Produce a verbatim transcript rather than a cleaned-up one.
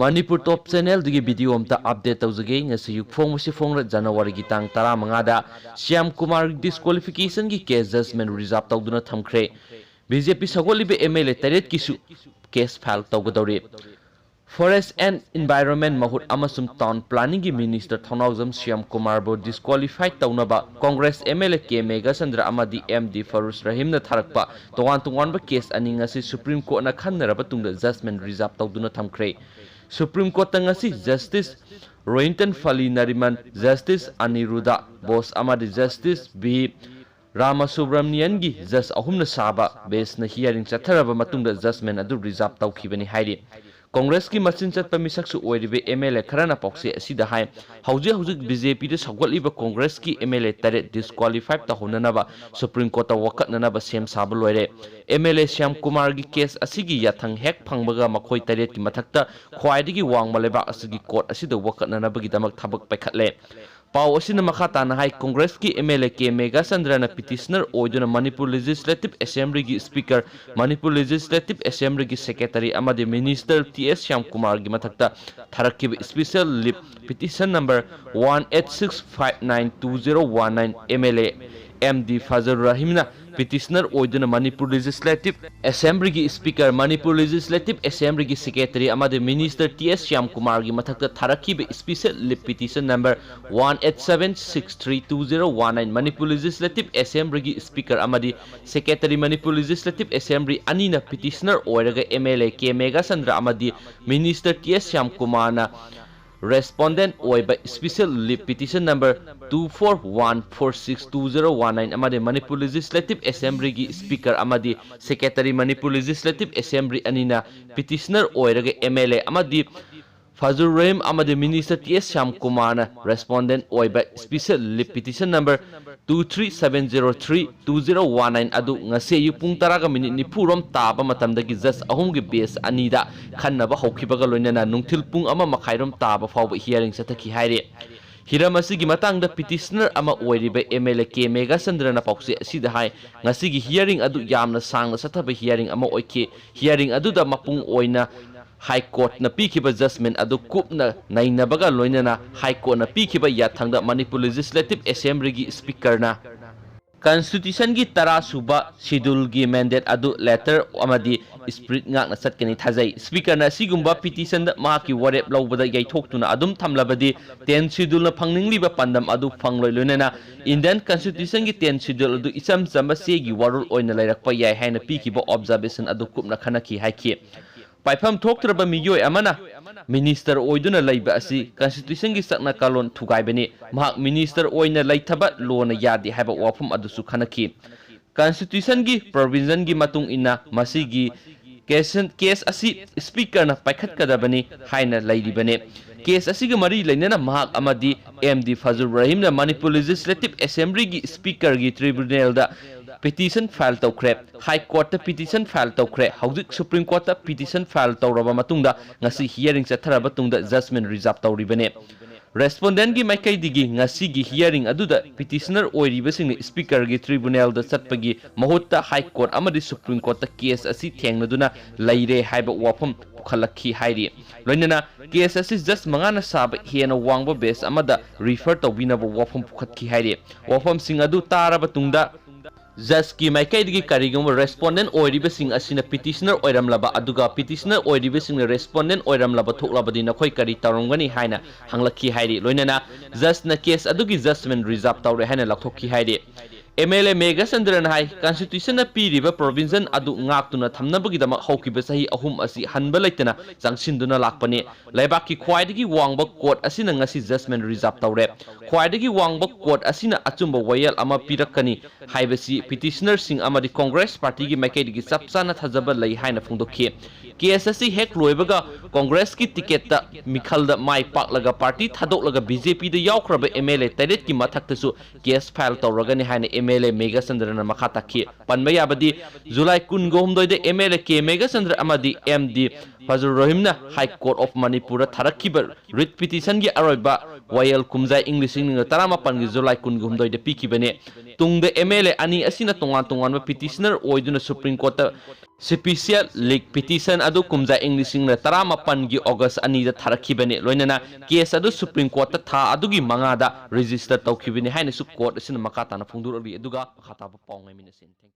Manipur top ꯆꯦꯅꯦꯜꯗꯒꯤ video ꯑꯝꯇ update ꯇꯧꯖꯒꯦ꯫ ꯉꯁꯤ ꯌꯨꯛ ꯐꯣꯡꯕꯁꯤ ꯐꯣꯡꯔ ꯖꯅꯋꯥꯔꯤꯒꯤ ꯇꯥꯡ ꯇꯔꯥꯃꯉꯥꯗ ꯁ꯭ꯌꯥꯝ ꯀꯨꯃꯥꯔ ꯗꯤꯁꯀ꯭ꯋꯥꯂꯤꯐꯤꯀꯦꯁꯟꯒꯤ ꯀꯦꯁ ꯖꯖꯃꯦꯟ ꯔꯤꯖꯥꯔꯚ ꯇꯧꯗꯨꯅ ꯊꯝꯈ꯭ꯔꯦ꯫ ꯕꯤ ꯖꯦ ꯄꯤ ꯁꯧꯒꯠꯂꯤꯕ ꯑꯦꯝ ꯑꯦꯜ ꯑꯦ ꯇꯔꯦꯠꯀꯤꯁꯨ ꯀꯦꯁ ꯐꯥꯏꯜ ꯇꯧꯒꯗꯧꯔꯤ꯫ ꯐꯣꯔꯦꯁ ꯑꯦꯟ ꯏꯟꯚꯥꯏꯔꯣꯟꯃꯦꯟ ꯃꯍꯨꯠ ꯑꯃꯁꯨꯡ ꯇꯥꯎꯟ ꯄ꯭ꯂꯥꯅꯤꯡꯒꯤ ꯃꯤꯅꯤꯁꯇꯔ ꯊꯧꯅꯥꯎꯖꯝ ꯁ꯭ꯌꯥꯝ ꯀꯨꯃꯥꯔꯕꯨ ꯗꯤꯁꯀ꯭ꯋꯥꯂꯤꯐꯥꯏ ꯇꯧꯅꯕ Congress M L A K Meghachandra ꯑꯃꯗꯤ ꯑꯦꯝ ꯗꯤ ꯐꯔꯨꯁ ꯔꯍꯤꯝꯅ ꯊꯥꯔꯛꯄ ꯇꯣꯉꯥꯟ ꯇꯣꯉꯥꯟꯕ ꯀꯦꯁ ꯑꯅꯤ ꯉꯁꯤ ꯁꯨꯄ꯭ꯔꯤꯝ ꯀꯣꯔꯠꯅ ꯈꯟꯅꯔꯕ ꯇꯨꯡꯗ ꯖꯖꯃꯦꯟ ꯔꯤꯖꯥꯔꯚ ꯇꯧꯗꯨꯅ ꯊꯝꯈ꯭ꯔꯦ꯫ ꯁꯨꯄ꯭ꯔꯤꯝ ꯀꯣꯔꯠꯇ ꯉꯁꯤ ꯖꯁꯇꯤꯁ ꯔꯣꯍꯤꯟꯇꯟ ꯐꯂꯤ ꯅꯔꯤꯃꯟ, ꯖꯁꯇꯤꯁ ꯑꯅꯤꯔꯨꯗꯥ ꯕꯣꯁ ꯑꯃꯗꯤ ꯖꯁꯇꯤꯁ ꯚꯤ ꯔꯥꯃꯁꯨꯕ꯭ꯔꯃꯅꯤꯌꯟꯒꯤ ꯖꯖ ꯑꯍꯨꯝꯅ ꯁꯥꯕ ꯕꯦꯟꯁꯅ ꯍꯤꯌꯥꯔꯤꯡ ꯆꯠꯊꯔꯕ ꯃꯇꯨꯡꯗ ꯖꯖꯃꯦꯟ ꯑꯗꯨ ꯔꯤꯖꯥꯔꯚ ꯇꯧꯈꯤꯕꯅꯤ ꯍꯥꯏꯔꯤ꯫ ꯀꯣꯡꯒ꯭ꯔꯦꯁꯀꯤ ꯃꯆꯤꯟ ꯆꯠꯄ ꯃꯤꯁꯛꯁꯨ ꯑꯣꯏꯔꯤꯕ ꯑꯦꯝ ꯑꯦꯜ ꯑꯦ ꯈꯔꯅ ꯄꯥꯎꯆꯦ ꯑꯁꯤꯗ ꯍꯥꯏ, ꯍꯧꯖꯤꯛ ꯍꯧꯖꯤꯛ ꯕꯤ ꯖꯦ ꯄꯤꯗ ꯁꯧꯒꯠꯂꯤꯕ ꯀꯣꯡꯒ꯭ꯔꯦꯁꯀꯤ ꯑꯦꯝ ꯑꯦꯜ ꯑꯦ ꯇꯔꯦꯠ ꯗꯤꯁꯀ꯭ꯋꯥꯂꯤꯐꯥꯏ ꯇꯧꯍꯟꯅꯅꯕ ꯁꯨꯄ꯭ꯔꯤꯝ ꯀꯣꯔꯠꯇ ꯋꯥꯀꯠꯅꯅꯕ ꯁꯦꯝ ꯁꯥꯕ ꯂꯣꯏꯔꯦ꯫ ꯑꯦꯝ ꯑꯦꯜ ꯑꯦ ꯁ꯭ꯌꯥꯝ ꯀꯨꯃꯥꯔꯒꯤ ꯀꯦꯁ ꯑꯁꯤꯒꯤ ꯌꯥꯊꯪ ꯍꯦꯛ ꯐꯪꯕꯒ ꯃꯈꯣꯏ ꯇꯔꯦꯠꯀꯤ ꯃꯊꯛꯇ ꯈ꯭ꯋꯥꯏꯗꯒꯤ ꯋꯥꯡꯕ ꯂꯩꯕꯥꯛ ꯑꯁꯤꯒꯤ ꯀꯣꯔꯠ ꯑꯁꯤꯗ ꯋꯥꯀꯠꯅꯅꯕꯒꯤꯗꯃꯛ ꯊꯕꯛ ꯄꯥꯏꯈꯠꯂꯦ꯫ ꯄꯥꯎ ꯑꯁꯤꯅ ꯃꯈꯥ ꯇꯥꯅ ꯍꯥꯏ, ꯀꯣꯡꯒ꯭ꯔꯦꯁꯀꯤ ꯑꯦꯝ ꯑꯦꯜ ꯑꯦ ꯀꯦ ꯃꯦꯘꯆꯟꯗ꯭ꯔꯅ ꯄꯤꯇꯤꯁꯅꯔ ꯑꯣꯏꯗꯨꯅ ꯃꯅꯤꯄꯨꯔ ꯂꯦꯖꯤꯁꯂꯦꯇꯤꯚ ꯑꯦꯁꯦꯝꯕ꯭ꯂꯤꯒꯤ ꯁ꯭ꯄꯤꯀꯔ, ꯃꯅꯤꯄꯨꯔ ꯂꯦꯖꯤꯁꯂꯦꯇꯤꯚ ꯑꯦꯁꯦꯝꯕ꯭ꯂꯤꯒꯤ ꯁꯦꯀ꯭ꯔꯦꯇꯔꯤ ꯑꯃꯗꯤ ꯃꯤꯅꯤꯁꯇꯔ ꯇꯤ ꯑꯦꯁ ꯁ꯭ꯌꯥꯝꯀꯨꯃꯥꯔꯒꯤ ꯃꯊꯛꯇ ꯊꯥꯔꯛꯈꯤꯕ special leave petition number one eight six five nine two zero one nine M L A M D Fazal ꯔꯍꯤꯝꯅ ꯄꯤꯇꯤꯁꯅꯔ ꯑꯣꯏꯗꯨꯅ ꯃꯅꯤꯄꯨꯔ ꯂꯦꯖꯤꯁꯂꯦꯇꯤꯚ ꯑꯦꯁꯦꯝꯕ꯭ꯂꯤꯒꯤ ꯁ꯭ꯄꯤꯀꯔ, ꯃꯅꯤꯄꯨꯔ ꯂꯦꯖꯤꯁꯂꯦꯇꯤꯚ ꯑꯦꯁꯦꯝꯕ꯭ꯂꯤꯒꯤ ꯁꯦꯀ꯭ꯔꯦꯇꯔꯤ ꯑꯃꯗꯤ ꯃꯤꯅꯤꯁꯇꯔ ꯇꯤ ꯑꯦꯁ ꯁ꯭ꯌꯥꯝꯀꯨꯃꯥꯔꯒꯤ ꯃꯊꯛꯇ ꯊꯥꯔꯛꯈꯤꯕ special leave petition number one eight seven six three two zero one nine Manipur legislative ꯑꯦꯁꯦꯝꯕ꯭ꯂꯤꯒꯤ speaker ꯑꯃꯗꯤ ꯁꯦꯀ꯭ꯔꯦꯇꯔꯤ, ꯃꯅꯤꯄꯨꯔ ꯂꯦꯖꯤꯁꯂꯦꯇꯤꯚ ꯑꯦꯁꯦꯝꯕ꯭ꯂꯤ ꯑꯅꯤꯅ ꯄꯤꯇꯤꯁꯅꯔ ꯑꯣꯏꯔꯒ M L A K Meghachandra ꯑꯃꯗꯤ ꯃꯤꯅꯤꯁꯇꯔ ꯇꯤ ꯑꯦꯁ ꯁ꯭ꯌꯥꯝꯀꯨꯃꯥꯔꯅ ꯔꯦꯁꯄꯣꯟꯗꯦꯟꯠ ꯑꯣꯏꯕ special leave petition number two four one four six two zero one nine ꯑꯃꯗꯤ Manipur legislative ꯑꯦꯁꯦꯝꯕ꯭ꯂꯤꯒꯤ speaker ꯑꯃꯗꯤ ꯁꯦꯀ꯭ꯔꯦꯇꯔꯤ, ꯃꯅꯤꯄꯨꯔ ꯂꯦꯖꯤꯁꯂꯦꯇꯤꯚ ꯑꯦꯁꯦꯝꯕ꯭ꯂꯤ ꯑꯅꯤꯅ ꯄꯤꯇꯤꯁꯅꯔ ꯑꯣꯏꯔꯒ ꯑꯦꯝ ꯑꯦꯜ ꯑꯦ ꯑꯃꯗꯤ ꯐꯖꯨꯔ ꯔꯍꯤꯝ ꯑꯃꯗꯤ ꯃꯤꯅꯤꯁꯇꯔ ꯇꯤ ꯑꯦꯁ ꯁ꯭ꯌꯥꯝꯀꯨꯃꯥꯔꯅ ꯔꯦꯁꯄꯣꯟꯗꯦꯟꯠ ꯑꯣꯏꯕ special leave petition number two three seven zero three two zero one nine ꯑꯗꯨ ꯉꯁꯤ ꯑꯌꯨꯛ ꯄꯨꯡ ꯇꯔꯥꯒ ꯃꯤꯅꯤꯠ ꯅꯤꯐꯨ ꯔꯣꯝ ꯇꯥꯕ ꯃꯇꯝꯗꯒꯤ ꯖꯖ ꯑꯍꯨꯝꯒꯤ ꯕꯦꯟꯁ ꯑꯅꯤꯗ ꯈꯟꯅꯕ ꯍꯧꯈꯤꯕꯒ ꯂꯣꯏꯅꯅ ꯅꯨꯡꯊꯤꯜ ꯄꯨꯡ ꯑꯃ ꯃꯈꯥꯏ ꯔꯣꯝ ꯇꯥꯕ ꯐꯥꯎꯕ ꯍꯤꯌꯥꯔꯤꯡ ꯆꯠꯊꯈꯤ ꯍꯥꯏꯔꯤ꯫ ꯍꯤꯔꯝ ꯑꯁꯤꯒꯤ ꯃꯇꯥꯡꯗ ꯄꯤꯇꯤꯁꯅꯔ ꯑꯃ ꯑꯣꯏꯔꯤꯕ ꯑꯦꯝ ꯑꯦꯜ ꯑꯦ ꯀꯦ ꯃꯦꯘꯆꯟꯗ꯭ꯔꯅ ꯄꯥꯎꯆꯦ ꯑꯁꯤꯗ ꯍꯥꯏ, ꯉꯁꯤꯒꯤ ꯍꯤꯌꯥꯔꯤꯡ ꯑꯗꯨ ꯌꯥꯝꯅ ꯁꯥꯡꯅ ꯆꯠꯊꯕ ꯍꯤꯌꯥꯔꯤꯡ ꯑꯃ ꯑꯣꯏꯈꯤ꯫ ꯍꯤꯌꯥꯔꯤꯡ ꯑꯗꯨꯗ ꯃꯄꯨꯡ ꯑꯣꯏꯅ High Courtꯅ ꯄꯤꯈꯤꯕ judgment ꯑꯗꯨ ꯀꯨꯞꯅ ꯅꯩꯅꯕꯒ ꯂꯣꯏꯅꯅ High Courtꯅ ꯄꯤꯈꯤꯕ ꯌꯥꯊꯪꯗ ꯃꯅꯤꯄꯨꯔ Legislative Assemblyꯒꯤ Speakerꯅ Constitutionꯒꯤ ꯇꯔꯥ ꯁꯨꯕ scheduleꯒꯤ mandate ꯑꯗꯨ letter ꯑꯃꯗꯤ spirit ꯉꯥꯛꯅ ꯆꯠꯀꯅꯤ ꯊꯥꯖꯩ꯫ Speakerꯅ ꯑꯁꯤꯒꯨꯝꯕ petitionꯗ ꯃꯍꯥꯛꯀꯤ ꯋꯥꯔꯦꯞ ꯂꯧꯕꯗ ꯌꯩꯊꯣꯛꯇꯨꯅ ꯑꯗꯨꯝ ꯊꯝꯂꯕꯗꯤ ten scheduleꯅ ꯐꯪꯅꯤꯡꯂꯤꯕ ꯄꯥꯟꯗꯝ ꯑꯗꯨ ꯐꯪꯂꯣꯏ, ꯂꯣꯏꯅꯅ Indian Constitutionꯒꯤ ten schedule ꯑꯗꯨ ꯏꯆꯝ ꯆꯝꯕ ꯆꯦꯒꯤ ꯋꯥꯔꯣꯜ ꯑꯣꯏꯅ ꯂꯩꯔꯛꯄ ꯌꯥꯏ ꯍꯥꯏꯅ ꯄꯤꯈꯤꯕ observation ꯑꯗꯨ ꯀꯨꯞꯅ ꯈꯟꯅꯈꯤ ꯍꯥꯏꯈꯤ꯫ ꯄꯥꯏꯐꯝ ꯊꯣꯛꯇ꯭ꯔꯕ ꯃꯤꯑꯣꯏ ꯑꯃꯅ minister ꯑꯣꯏꯗꯨꯅ ꯂꯩꯕ ꯑꯁꯤ Constitutionꯒꯤ ꯆꯠꯅ ꯀꯥꯡꯂꯣꯟ ꯊꯨꯒꯥꯏꯕꯅꯤ꯫ ꯃꯍꯥꯛ minister ꯑꯣꯏꯅ ꯂꯩꯊꯕ ꯂꯣꯅ ꯌꯥꯗꯦ ꯍꯥꯏꯕ ꯋꯥꯐꯝ ꯑꯗꯨꯁꯨ ꯈꯟꯅꯈꯤ꯫ Constitutionꯒꯤ provisionꯒꯤ ꯃꯇꯨꯡ ꯏꯟꯅ ꯃꯁꯤꯒꯤ case, case ꯑꯁꯤ Speakerꯅ ꯄꯥꯏꯈꯠꯀꯗꯕꯅꯤ ꯍꯥꯏꯅ ꯂꯩꯔꯤꯕꯅꯤ꯫ Case ꯑꯁꯤꯒ ꯃꯔꯤ ꯂꯩꯅꯅ ꯃꯍꯥꯛ ꯑꯃꯗꯤ M D Fazal ꯔꯍꯤꯝꯅ Manipur Legislative Assemblyꯒꯤ Speakerꯒꯤ tribunalꯗ petition file ꯇꯧꯈ꯭ꯔꯦ꯫ High Courtꯇ petition file ꯇꯧꯈ꯭ꯔꯦ꯫ ꯍꯧꯖꯤꯛ Supreme Courtꯇ petition file ꯇꯧꯔꯕ ꯃꯇꯨꯡꯗ ꯉꯁꯤ hearing ꯆꯠꯊꯔꯕ ꯇꯨꯡꯗ judgment reserve ꯇꯧꯔꯤꯕꯅꯤ꯫ Respondentꯒꯤ ꯃꯥꯏꯀꯩꯗꯒꯤ ꯉꯁꯤꯒꯤ hearing ꯑꯗꯨꯗ petitioner ꯑꯣꯏꯔꯤꯕꯁꯤꯡꯅ Speakerꯒꯤ tribunalꯗ ꯆꯠꯄꯒꯤ ꯃꯍꯨꯠꯇ High Court ꯑꯃꯗꯤ Supreme Courtꯇ case ꯑꯁꯤ ꯊꯦꯡꯅꯗꯨꯅ ꯂꯩꯔꯦ ꯍꯥꯏꯕ ꯋꯥꯐꯝ ꯄꯨꯈꯠꯂꯛꯈꯤ ꯍꯥꯏꯔꯤ꯫ ꯂꯣꯏꯅꯅ case ꯑꯁꯤ judge ꯃꯉꯥꯅ ꯁꯥꯕ ꯍꯦꯟꯅ ꯋꯥꯡꯕ bench ꯑꯃꯗ refer ꯇꯧꯕꯤꯅꯕ ꯋꯥꯐꯝ ꯄꯨꯈꯠꯈꯤ ꯍꯥꯏꯔꯤ꯫ ꯋꯥꯐꯝꯁꯤꯡ ꯑꯗꯨ ꯇꯥꯔꯕ ꯇꯨꯡꯗ judgeꯀꯤ ꯃꯥꯏꯀꯩꯗꯒꯤ ꯀꯔꯤꯒꯨꯝꯕ respondent ꯑꯣꯏꯔꯤꯕꯁꯤꯡ ꯑꯁꯤꯅ petitioner ꯑꯣꯏꯔꯝꯂꯕ ꯑꯗꯨꯒ petitioner ꯑꯣꯏꯔꯤꯕꯁꯤꯡꯅ respondent ꯑꯣꯏꯔꯝꯂꯕ ꯊꯣꯛꯂꯕꯗꯤ ꯅꯈꯣꯏ ꯀꯔꯤ ꯇꯧꯔꯝꯒꯅꯤ ꯍꯥꯏꯅ ꯍꯪꯂꯛꯈꯤ ꯍꯥꯏꯔꯤ꯫ ꯂꯣꯏꯅꯅ judgeꯅ case ꯑꯗꯨꯒꯤ judgment reserve ꯇꯧꯔꯦ ꯍꯥꯏꯅ ꯂꯥꯎꯊꯣꯛꯈꯤ ꯍꯥꯏꯔꯤ꯫ M L A ꯃꯦꯘꯆꯟꯗ꯭ꯔꯅ ꯍꯥꯏ, Constitutionꯅ ꯄꯤꯔꯤꯕ provision ꯑꯗꯨ ꯉꯥꯛꯇꯨꯅ ꯊꯝꯅꯕꯒꯤꯗꯃꯛ ꯍꯧꯈꯤꯕ ꯆꯍꯤ ꯑꯍꯨꯝ ꯑꯁꯤ ꯍꯟꯕ ꯂꯩꯇꯅ ꯆꯪꯁꯤꯟꯗꯨꯅ ꯂꯥꯛꯄꯅꯤ꯫ ꯂꯩꯕꯥꯛꯀꯤ ꯈ꯭ꯋꯥꯏꯗꯒꯤ ꯋꯥꯡꯕ court ꯑꯁꯤꯅ ꯉꯁꯤ judgment reserve ꯇꯧꯔꯦ꯫ ꯈ꯭ꯋꯥꯏꯗꯒꯤ ꯋꯥꯡꯕ court ꯑꯁꯤꯅ ꯑꯆꯨꯝꯕ ꯋꯥꯌꯦꯜ ꯑꯃ ꯄꯤꯔꯛꯀꯅꯤ ꯍꯥꯏꯕꯁꯤ petitionerꯁꯤꯡ ꯑꯃꯗꯤ Congress partyꯒꯤ ꯃꯥꯏꯀꯩꯗꯒꯤ ꯆꯞ ꯆꯥꯅ ꯊꯥꯖꯕ ꯂꯩ ꯍꯥꯏꯅ ꯐꯣꯡꯗꯣꯛꯈꯤ꯫ Case ꯑꯁꯤ ꯍꯦꯛ ꯂꯣꯏꯕꯒ Congressꯀꯤ ticketꯇ ꯃꯤꯈꯜꯗ ꯃꯥꯏ ꯄꯥꯛꯂꯒ party ꯊꯥꯗꯣꯛꯂꯒ BJPꯗ ꯌꯥꯎꯈ꯭ꯔꯕ M L A ꯇꯔꯦꯠꯀꯤ ꯃꯊꯛꯇꯁꯨ case file ꯇꯧꯔꯒꯅꯤ ꯍꯥꯏꯅ M L A ꯃꯦꯘꯆꯟꯗ꯭ꯔꯅ ꯃꯈꯥ ꯇꯥꯈꯤ꯫ ꯄꯟꯕ ꯌꯥꯕꯗꯤ, July ꯀꯨꯟꯒ ꯍꯨꯝꯗꯣꯏꯗ M L A K Meghachandra ꯑꯃꯗꯤ M D Fazal ꯔꯍꯤꯝꯅ High Court of Manipurꯗ ꯊꯥꯔꯛꯈꯤꯕ writ petitionꯒꯤ ꯑꯔꯣꯏꯕ ꯋꯥꯌꯦꯜ ꯀꯨꯝꯖꯥ ꯏꯪ ꯂꯤꯁꯤꯡ ꯑꯅꯤꯒ ꯇꯔꯥꯃꯥꯄꯟꯒꯤ ꯖꯨꯂꯥꯏ ꯀꯨꯟꯒ ꯍꯨꯝꯗꯣꯏꯗ ꯄꯤꯈꯤꯕꯅꯤ꯫ ꯇꯨꯡꯗ MLA ꯑꯅꯤ ꯑꯁꯤꯅ ꯇꯣꯉꯥꯟ ꯇꯣꯉꯥꯟꯕ petitioner ꯑꯣꯏꯗꯨꯅ Supreme Courtꯇ Special League Petition ꯑꯗꯨ ꯀꯨꯝꯖꯥ ꯏꯪ ꯂꯤꯁꯤꯡ ꯑꯅꯤꯒ ꯇꯔꯥꯃꯥꯄꯟꯒꯤ August ꯑꯅꯤꯗ ꯊꯥꯔꯛꯈꯤꯕꯅꯤ꯫ ꯂꯣꯏꯅꯅ case ꯑꯗꯨ Supreme Courtꯇ ꯊꯥ ꯑꯗꯨꯒꯤ ꯃꯉꯥꯗ register ꯇꯧꯈꯤꯕꯅꯤ ꯍꯥꯏꯅꯁꯨ court ꯑꯁꯤꯅ ꯃꯈꯥ ꯇꯥꯅ ꯐꯣꯡꯗꯣꯔꯛꯂꯤ꯫ ꯑꯗꯨꯒ ꯃꯈꯥ ꯇꯥꯕ ꯄꯥꯎ ꯉꯥꯏꯃꯤꯟꯅꯁꯤ꯫ Thank you꯫